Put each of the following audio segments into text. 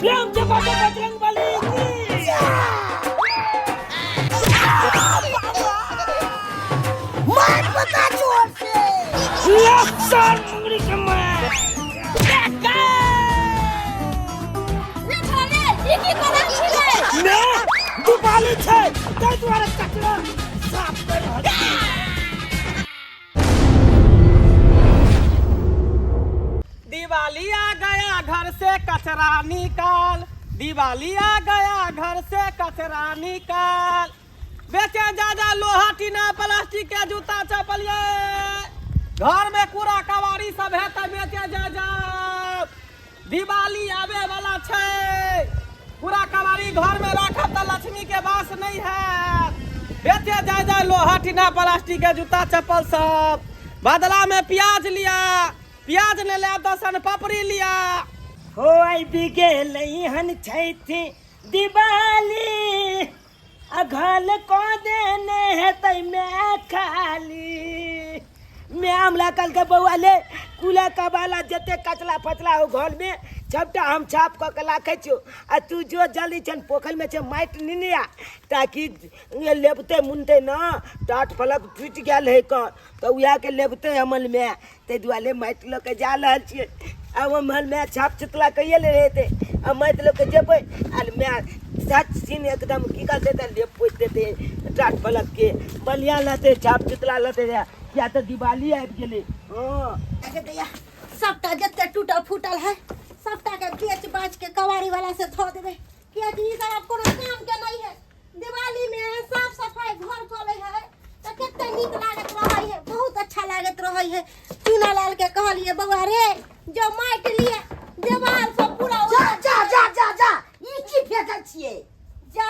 प्रेम से बाजो बजरंग बली की। मार पता जोर से। ले सर मुंगरी के मार। रे छोड़े, ई की करै छियै? ने दिवाली छै ताहि दुआरे कचरा साफ कर रहल छी। दिवाली आ गया घर से कचरा निकाल, दिवाली आ गया घर से कचरा निकाल। बेचे जा जा लोहा टीना प्लास्टिक के जूता चप्पल, ये घर में कूड़ा कबाड़ी सब है तो बेचे जा जा। दिवाली आवे वाला छै, पूरा कबाड़ी घर में राखब तो लक्ष्मी के वास नहीं है। बेचे जा जा लोहा टीना प्लास्टिक के जूता चप्पल सब। बदला में प्याज लिया, प्याज ने ले तो सन पापड़ी लिया। हो आबि गेलै हन छैथि दिवाली, अघल को देने हेतै मैं खाली। मैं हमरा कहलकै बौआ ले कूड़ा कबाला जते कचला फचला हो घर में सबटा हम साफ कऽ के राखै छियौ, आ तू जो जल्दी छन पोखरि में छै माटि नेने आ, ताकि लेबतै मुनतै न टाट फलक टूटि गेल है कऽ तऽ उएह के लेबतै हमर माय, ताहि दुआरे माटि लऽ के जा रहल छियै। आब हमर माय छाप चुतला कैये ले हेतै, आ माटि लऽ के जेबै आ माय सात सीन एकदम की कहतै तऽ लेप पोति देतै टाट फलक के, बढ़िआँ रहतै छाप चुतला रहतै, किया तऽ दिवाली आबि गेलै। हँ अगे दैया, सबटा जते टूटल फूटल है सबटा के बेच बाच के कबाड़ी वाला से धो देबै, कियाकि ई सब आब कोनो काम के नहीं है। दिवाली में साफ सफाई घर चले है तो कते नीक लागत रहे है, बहुत अच्छा लागत रहे है। चूना लाल के कहलिए बउआ रे जो माटि लिए देवाल सब पूरा जा जा जा जा जा, ई की फेकै छियै? जा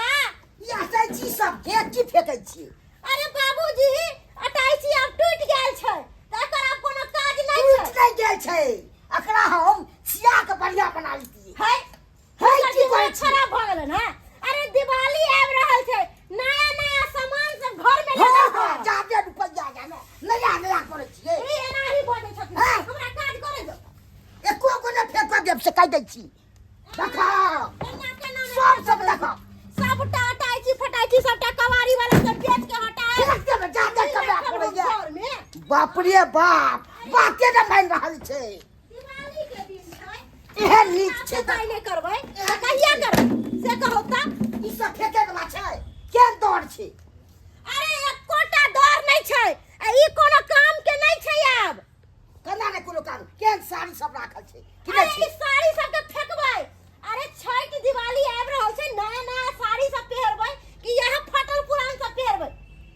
ई अटैची सब के की फेकै छियै? अरे बाबूजी अटैची आब टूटि गेल छै, तऽ एकर आब कोनो काज नहि टूटि छै। नहि गेल छै, एकरा हम सिया के बढ़िया बना लेतियै। है है हुनकर की दिमाग कहै छी? खराब भऽ गेलन हँ। अरे दिवाली आबि रहल छै, नया नया सामान सब घर में हँ लगल हँ छै। जादे रुपैया जानो नया नया करै छियै। ई एनाही बजै छथिन, हँ। हमरा काज करै दो। एको गो नहि फेकऽ देब से कहि दै छी। देखा केना केना नहि सब सब फेकऽ देखा सबटा अटाइची फटाइची सबटा कबाड़ी वाला सब बेच के हटाए फेक देबै जादे ई कमाए राखब हम पड़ैया। घर में। बाप रे बाप, बाते नहि मानि रहल छै। दिवाली के दिन छै, एहन नीक छै साफ सफाई नहि करबै तऽ कहिया करबै से कहू तऽ। ई सब फेके वाला छै, केहन डर छै? अरे एकोटा डर नहि छै, आ ई कोनो काम के नहि छै आब। केना नहि कोनो काम? केहन साड़ी सब राखल छै कि अरे नहि छै? ई साड़ी सब के फेकबै? अरे छठ दिवाली आबि रहल छै, नया नया साड़ी सब पहिरबै कि इएह फटल पुरान सब पहिरबै?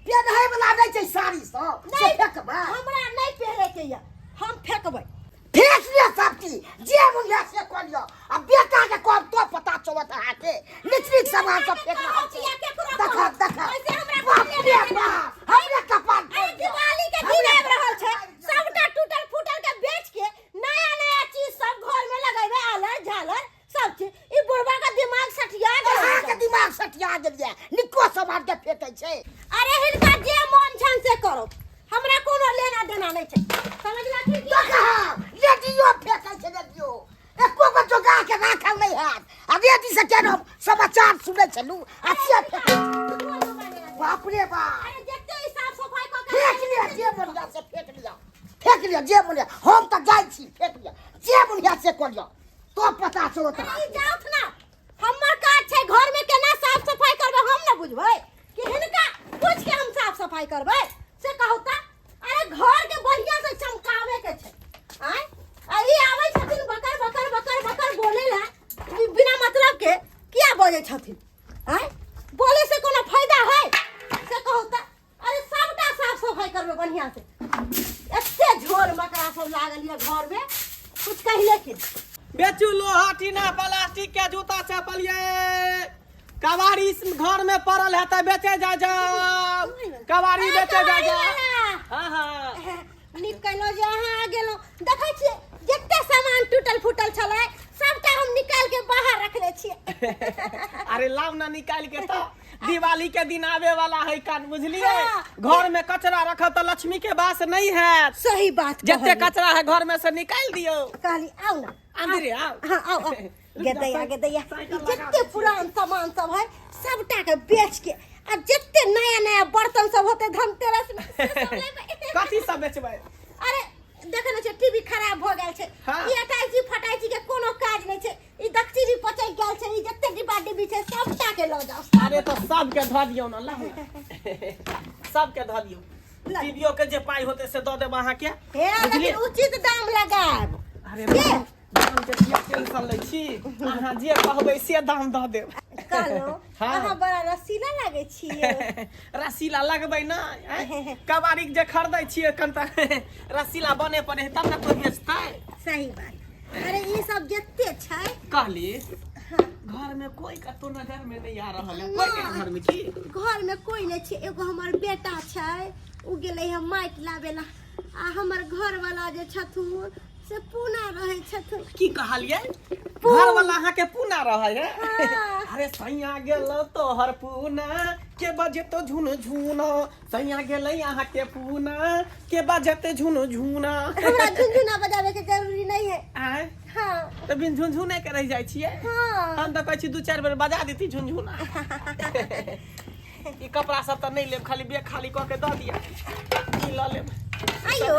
पेन्है वाला नहि छै साड़ी सब से नहि फेकबै? हमरा नहि पहिरे के यऽ, हम फेकबै। फेक लिअ सब चीज, जे मोन यऽ से कऽ लिअ। आ बेटा के कहब तो पता चलत अहाँके, नीक नीक सामान सब फेक रहल छै। देखा देखा, बाप रे बाप, हमरे कपार अरे फोड़ दिअ। दिवाली के दिन आबि रहल छै, सबटा टूटल फूटल के बेच के नया नया चीज सब घर में लगेबै, आलर झालर सब चीज। ई बुढ़बा के दिमाग सठिया गेल। अहाँके दिमाग सठिया गेल यऽ, निको सामान के फेकै छै। अरे हिनका जे मन छन से करो, हमरा कोनो लेना देना नहीं छै, समझलखिन कि? देखा रेडियो फेकै छै, रेडियो एको गो जोगा के राखल नहीं हैत। आ रेडी से केना समाचार सुनै छलू आ से फेकै छै। बाप रे बाप, अरे जते ई साफ सफाई कऽ के फेक लिअ जे मन यऽ से फेक लिअ, फेक लिअ जे मन यऽ। हम तऽ जाइ छी, फेक लिअ जे मन यऽ से कऽ लिअ, तो पता चलत। अरे ई जाउथ ना, हमर काज छै घर में केना साफ सफाई करबै हम ना बुझबै कि हिनका पूछ के हम साफ सफाई करबै से कहू तऽ। अरे घर के बढ़िया से चमकावे के छै। आय आ ई आबै छथिन बकर बकर बकर बकर बोले ला बिना मतलब के, किया बजै छथिन? आय बोले से कोनो फायदा है से कहू तऽ? अरे सबटा साफ सफाई करबै बढ़िया से। एते झोर मकड़ा सब लागल ये घर में, कुछ कहिले के। बेचू लोहा टीना प्लास्टिक के जूता चप्पल, ये कबाड़ी घर में पड़ल है तऽ बेचे जा जाओ, कबाड़ी बेचे जा जाओ। हाँ हाँ नीक कहलहुँ जे अहाँ आ गेलहुँ। देखै छियै जते सामान टूटल फूटल छलै सबटा हम निकाल के बाहर रखने छियै। अरे लाउ ना निकाल के, तऽ दिवाली के दिन आवे वाला है कान, बुझलिए? हाँ। घर में कचरा रखब तऽ लक्ष्मी के वास नहीं है। सही बात जते कहलियै। कचरा है घर में से निकाल दियो। कहली आउ ना अंदरे आओ। हाँ आओ आओ। गेदैया गेदैया, ई जते पुरान सामान सब है सबटा के बेच के आ जते नया नया बर्तन सब होते धनतेरस में से सब लेबै। कथी सब बेचबै? अरे देखे ने छै, टीवी खराब भऽ गेल छै। ई अटैची फटैची के कोनो काज नहि छै, ई दक्षी भी पचैक गेल छै, ई जते डिब्बा डिब्बी छै सबटा के लऽ जाउ। अरे तऽ सबके धऽ दियौ ने, लाउ ने। सबके धऽ दियौ। टीवीओ के जे पाइ होतै से दऽ देब अहाँके। हे, लेकिन उचित दाम लगायब। अरे के? दाम के किया टेंशन लै छी? अहाँ जे कहबै से दाम दऽ देब। कहलहुँ, अहाँ बड़ा रसीला लागै छियै। रसीला लगबै ने आँय? कबाड़ीके जे खरीदै छियै कनिटा रसीला बने पड़े तब ने कोइ बेचतै। सही बात। अरे ई सब जते छै कहली, घर में कोई कतौ नजर में नहीं आ रहल है, कोई के घर में की? घर में कोई नहीं छै, एगो हमर बेटा छै, उ गेलै है माटि लाबे ला, आ हमर घर वाला जे छथुन से पूना रहै छथुन। की कहलियै? घर वाला अहाँ के पूना रहै है? हाँ। अरे सैया गेल तोहर पूना के बजे तो झुन झुना, सैया गेलै अहाँ के पूना के बजते झुन झुना। हमरा झुनझुना बजावे के जरूरी नहीं है। आँय? हाँ। तऽ बिन झुनझुने के रहि जाइ छियै? हाँ। हम तऽ कहै छी दू चारि बेर बजा देती झुनझुना। ई कपड़ा सब तऽ नहि लेब, खाली बेग खाली कऽ के दऽ दिअ, ई लऽ लेब। आइयो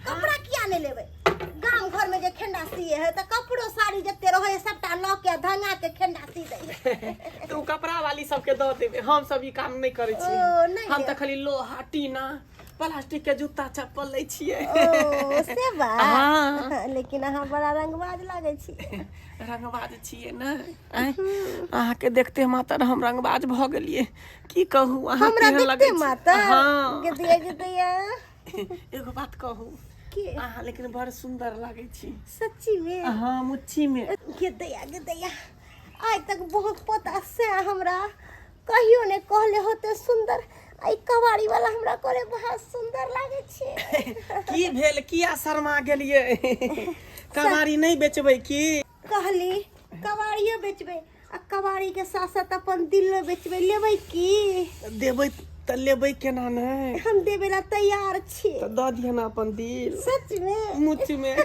कपड़ा किया नहीं लेबै? गाम घर में जे खेंडा सिए है तऽ कपड़ो साड़ी जते रहे है सबटा लऽ के धंगा के खेंडा सी दै है। तऽ ओ कपड़ा वाली सबके दऽ देबै, हम सब ई काम नहि करै ओ, छी। नहि हम लेब। तऽ खाली लोहा टीना प्लास्टिक के जूता चप्पल लै छियै। ओ से बात। हाँ। लेकिन अहाँ बड़ा रंगबाज लागै छी। रंगबाज छियै ने? आँय? अहाँके देखते मातर हम रंगबाज भऽ गेलियै। की कहू अहाँ हमरा केहन लगै देखते छी? मातर? हाँ। गेदैया गेदैया, एगो बात कहू? के? अहाँ लेकिन बड़ सुंदर लागै छी। सच्ची में? हाँ, मुच्ची में। गेदैया गेदैया, आइ तक बहुत पोता से हमरा कहियो ने कहले होते सुंदर, आई कबाड़ी वाला हमरा कहले बहुत सुंदर लागे छै। की भेल, किया शर्मा गेलियै? कबाड़ी नहि बेचबै की? कहली कबाड़ियो बेचबै आ कबाड़ी के साथ साथ अपन दिलो बेचबै, लेबै की? देबै तऽ लेबै केना नहि? हम देबै ला तैयार छी। तऽ दऽ दिअ ने अपन दिल। सच में? मुच में।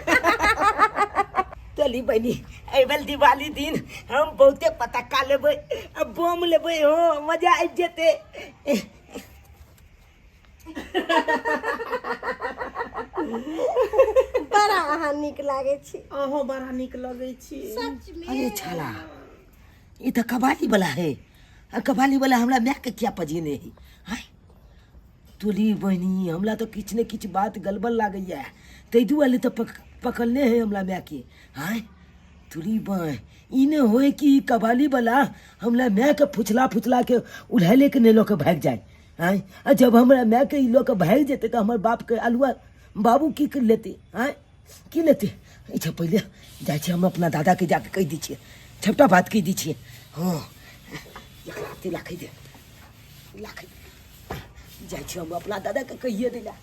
चली बहिनी, एहि बेर दिवाली दिन हम बहुते पटाखा लेबै आ बम लेबै। हो, मजा आबि जेतै। बड़ा अहाँ नीक लागै छी। अहूँ बड़ा नीक लगै छी। सच में? अरे छाला, ई तऽ कबाली वाला है, आ कबाली वाला हमरा माय के किया पजेने है? आय तोली बहिनी, हमरा तऽ किछु ने किछु बात गड़बड़ लागैया, ताहि दुआरे तऽ पकड़ने है हमरा मायके। आय तोरी बहिन, ई ने होय कि ई कबाली वाला हमरा मायके फुचला फुचला के उड़ाइले के नहि लऽ के भागि जाय। आँय, आ जब हमरा मायके ई लऽ के भागि जेतै तऽ हमर बापके अलुआ बाबू की लेतै? आँय, की लेतै? अच्छा, पहिले जाइ छियै हम अपना दादाके, जाके कहि दै छियै, सबटा बात कहि दै छियै। हँ, एकरा अथी राखै दे, राखै जाइ छियै हम अपना दादाके कहिए दै लए।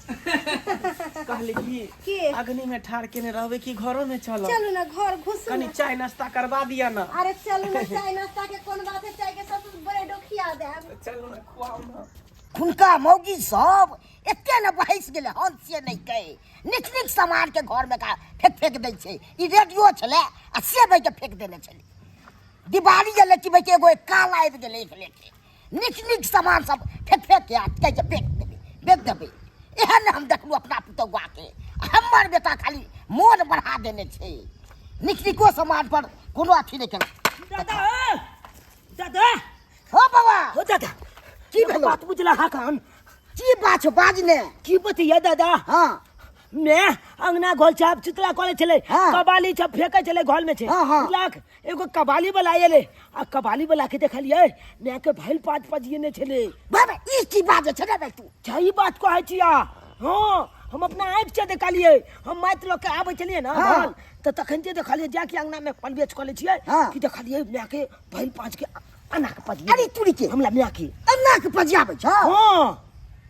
कहली की के? अग्नि में ठाढ़ केने रहबै कि घरो में चलब? चलू ना, घर घुसू कनी ना। चाय नाश्ता करवा दिया ना। अरे चलू ना, चाय नाश्ता के कोन बात है, चाय के साथ ब्रेडो खिया देब। चलू ना, खुआउ ना। हुनका मौगी सब एते ने बहसि गेलै हन से नहि कहे, नीक नीक सामान के घर में का फेंक फेंक दै छै। ई रेडियो छलै आ से बहि के फेंक देने छलै। दिवाली एलै कि बहि के एगो काल आबि गेलै, एक लेखे नीक नीक सामान सब फेंक फेंक के आ कहै छै बेच देबै बेच देबै। एहन हम देखलहुँ अपना पुतौआके, हमर बेटा खाली मोन बढ़ा देने छै, नीक नीको सामान पर कोनो अथी नहि केलक। दादा ओ, दादा। हो बाबा। हो दादा। की भेलो? बात बुझला हा कान? की बात छौ, बाज ने। की बतैया दादा? हाँ। मैं अंगना घर छाप चितरा करे छले। हाँ। कबाली सब फेंके छले घर में छे। हाँ, हाँ। बुझलक, एगो कबाली वाला एले आ कबाली वाला के देखलिए मैं के भइल पाँच पजिए छले। बाबा, ई की बात छै रे तू? सही बात कहै छिया। हाँ, हम अपना आँखि से देखलिए, हम माति लऽ के आबै छलियै ने हाँ। घर, तऽ तखन जे देखलिए जाके अंगना में पलबेच कऽ लै छियै हाँ। कि देखलिए मैं के भइल पाँच के अना के पजिए। अरे तुरी के। हमरा मैं के अन्ना के पजियाबै छौ? हाँ।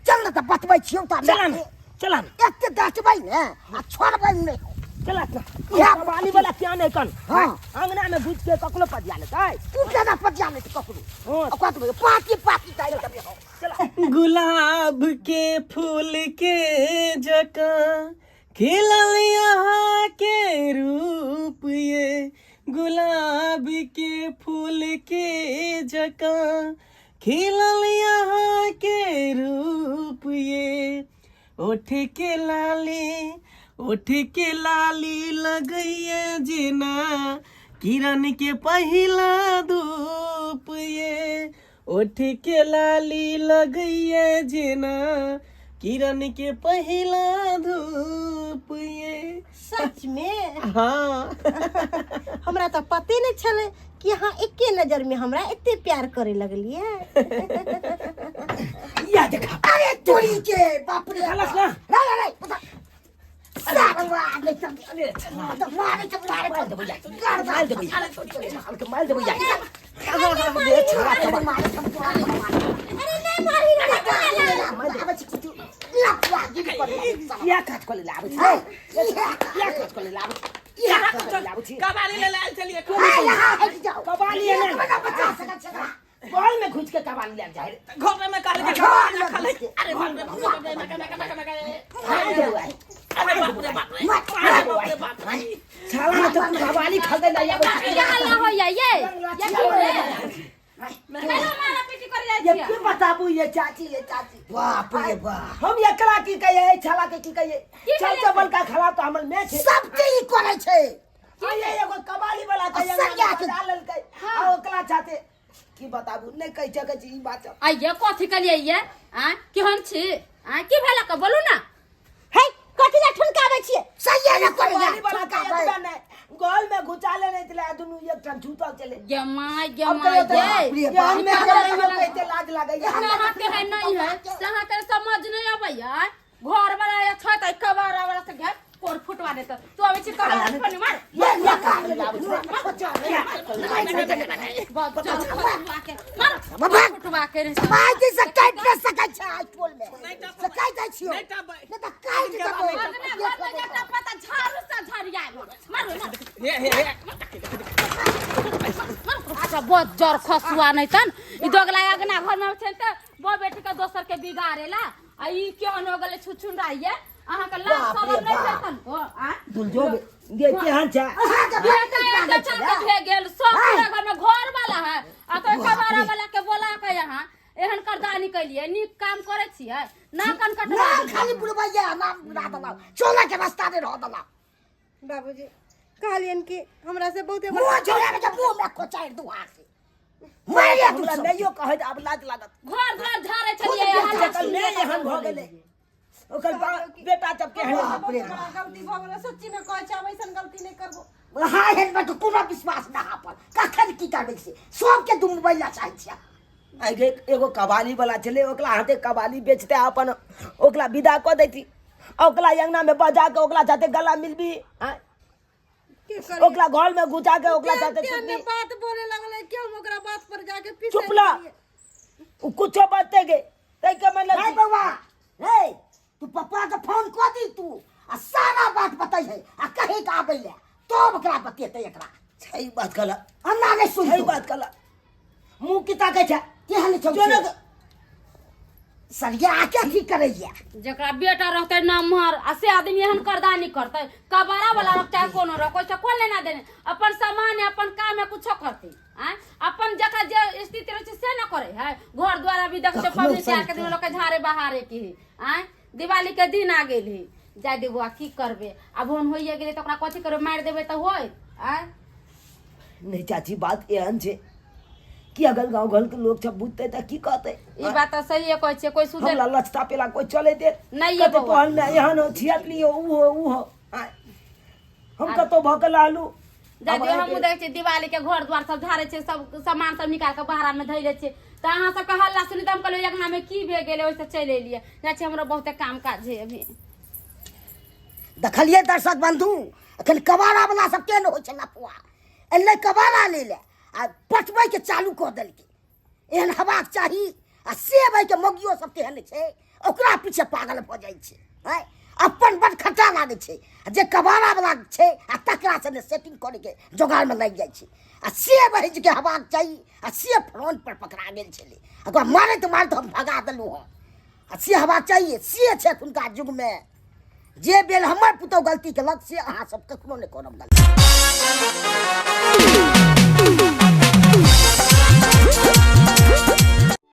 चल ने तऽ बतबै छियौ तऽ। चला ने, चला ने। एते डटबै ने आ छोड़बै नहि। चला ने। इएह कबाली वाला क्या नहीं कन? हाँ। अंगना में घुस के ककरो पजिया लेतै। तू केना पजिया लेतै ककरो? हाँ। ओकरा तऽ पाकी पाकी डालि देबै हम। चला। गुलाब के फूल के जकाँ खिलल यहाँ के रूप ये गुलाब के फूल के जकाँ खिलल यहाँ के रूप ये, ओठ के लाली, ओठ के लाली लगैया जेना किरण के पहिला धूप ये, ओठ के लाली लगैया जेना किरण के पहिला धूप ये। सच में? हाँ। हमरा तऽ पते नहि छलै कि अहाँ एके नजर में हमरा एते प्यार करे लगलिए। या देखा। अरे तोरी के बाप रे। खलास ना। रे रे रे पता सारवा नहीं सब अरे छला। तो मारे तो मारे मार देबै यार। गाड़ मार देबै यार। हल्के मार देबै यार। ए छला तो मारे तो मारे। अरे नहीं मारी रे। या काट को ले लाबै छी। या काट को ले लाबै छी। या काट को ले लाबै छी। कबाली ले लायल चलिए। कबाली है ना। बॉल में घुस के कबाली ले जाए रे। घर में कहले के कबाली ना खाले। अरे बाप रे बाप रे, नका नका नका नका। मार देबै। अरे बाप रे बाप रे, अरे बाप रे बाप रे। छाला में तो कबाली खलदे नहीं आबै छी। क्या हल्ला होइया ये? ये की भेल? केना मारा पीटी करे जाइ ये छियै? की बताबू ये चाची, ये चाची। बाप रे बाप। हम एकरा की कहिए, छाला के की कहिए? की चल कहिए? चबल का खड़ा तो हमर में छै। सबके ई करै छै। ये एगो कबाली वाला के आ सरिया के। बजा लेलकै। आ ओकरा चाहते की बताबू नहीं कहि सकै छी ई बात। आइये कथी कलियै ये? आँय केहन छी? आँय की भेल के बोलू ना। हे कथी ला ठुनकाबै छियै? सही ने करै कबाली वाला के एतबे नहि गोल में घुसा लेने छलै आ दुनू एकठाम छूतल छलै। गे my गे अब my कहियो तऽ गे। ये हमे के नहीं कहिते लाज लागैया। अहाँ के है नहीं है से अहाँ के समझ नहीं अबैया। घर वाला या छै त कबारा वाला से घेर कोर फुटवा देत। तू अबै छी कबारा फनी मार। ये ये का फुटवा के मार। बाबा। फुटवा के रे। भाई से काट न सकै छै आज टोल में से काट दै छियो। नहीं टपै। नहीं तऽ काट देबो। घर में घर में जटा पता झाड़ू से झरियाब। मारू मारू। हे हे हे। अच्छा बहुत जर खसुआ नहीं तन ई दोगला अगना घर में छै त बो बेटी के दोसर के बिगाड़ेला आ ई केहन हो गेलै छुछुन रहिए। अहाँ के लाज बाप रे शरम नहीं छै बाप। तनको? आ दुलजो गे केहन छै? अहाँके भाई बेटा नहीं एक लागै छै के भे गेल सब हाय। पूरा घर में घर वाला है आ तो कबारा वाला के बोला के यहाँ एहन करदानी कैलिए नीक काम करे छियै ना कन कट नाम खाली बुलबैया नाम बुला देलक चोला के रास्ता नहि रह देलक। बाबूजी कहलियन कि हमरा से बहुते मुँह जोड़ा के मुँह में खोचारि दू हाथ से मारि तू हमरा सब। नहियो कहैत आब लाज लागत। घर घर झाड़े छलियै खुद हल्ला जकल सुनि नहि कऽ एहन भऽ गेलै। ओकर बेटा सब केहन। बाप रे बहुत बड़ा गलती भऽ गेलै सच्ची में कहै छै आब ऐसन गलती नहीं करबो। हाँ हेलमेट के कोनो विश्वास ना अपन कखन की करबै से सबके डुमबै ला चाहै छियै। आगे एगो कबाली वाला छलै ओकरा हाथे कबाली बेचते अपन ओकरा विदा कऽ दैती ओकरा अंगना में बजा के ओकरा साथे गला मिलबी आँय? की करियै? ओकरा घर में घुसा के ओकरा साथे तेहन सुतबी। बात बोले लगलै कि हम ओकरा बात पर जाके पीसे चुप ला। गेलियै। उ कुछो बजते गे तै के मतलब नहीं बौआ रे तू पप्पा के फोन कऽ दी तू आ सारा बात बतै है आ कहे के आबै ले तब ओकरा बतेतै एकरा। सही बात कहला। अन्ना नहि सुन सही बात कहला। मुँह की ताकै छै? केहन छौ जो ने सरिया के की करैया? जकरा बेटा रहतै नमहर आ से आदमी एहन करदानी करतै कबारा वाला रख चाहे कोनो रख ओइसे कोन लेना देने अपन सामान है अपन काम है कुछो करतै आँय अपन जकरा जे स्थिति रहै छै से न करै है। घर द्वार अभी देखै छै कखनो पबनी तिहार के सही दिन लोक के झाड़े बहारे के है आँय दिवाली के दिन आ गेल है जाय दे बौआ की करबे आब ओहन होइए गेलै तऽ ओकरा कथी करबै मारि देबै तऽ होय आँय। नहीं चाची बात एहन छै कि अगर गांव घर के लोग सब बुझते त की कहते? ई बात तऽ सहिए कहै छियै कोई सुधर हमरा लचता पेला कोई चले दे नहीं ये कहते बौआ। तोहर में एहन हो छियतली हो ऊ हो ऊ हो आँय। हम कतौ भऽ के लालू जा दियौ आब हमहूँ देखै छियै दिवाली के घर द्वार सब झाड़ै छियै सब सामान सब निकाल के बाहरा में धै लै छियै तऽ अहाँ सबके हल्ला सुनि तऽ हम कहलियै अंगना में की भए गेलै ओहिसँ चलि एलियै। जाइ छियै हमरो बहुते काम काज है अभी। देखलियै दर्शक बंधु एखन कबाड़ा वाला सब केहन होइ छै लफुआ एलै कबाड़ा लै लए आ पटबै के चालू कऽ देलकै। एहन हेबाक चाही आ सेब के मौगियो सब तेहन छै ओकरा पीछे पागल भऽ जाइ छै। आँय अपन बड खट्टा लागै छै आ जे कबाड़ा वाला छै आ तकरा से ने सेटिंग करैके जोगाड़मे लागि जाइ छै आ सेब है के हेबाक चाही आ से फ्रंट पर पकड़ा गेल छलै ओकरा मारैत मारैत हम भगा देलहुँ हँ आ से हेबाक चाहिए से छै एखुनका युगमे। जे बेल हमर पुतहु गलती केलक से अहाँ सब कखनो नहि करब गलती।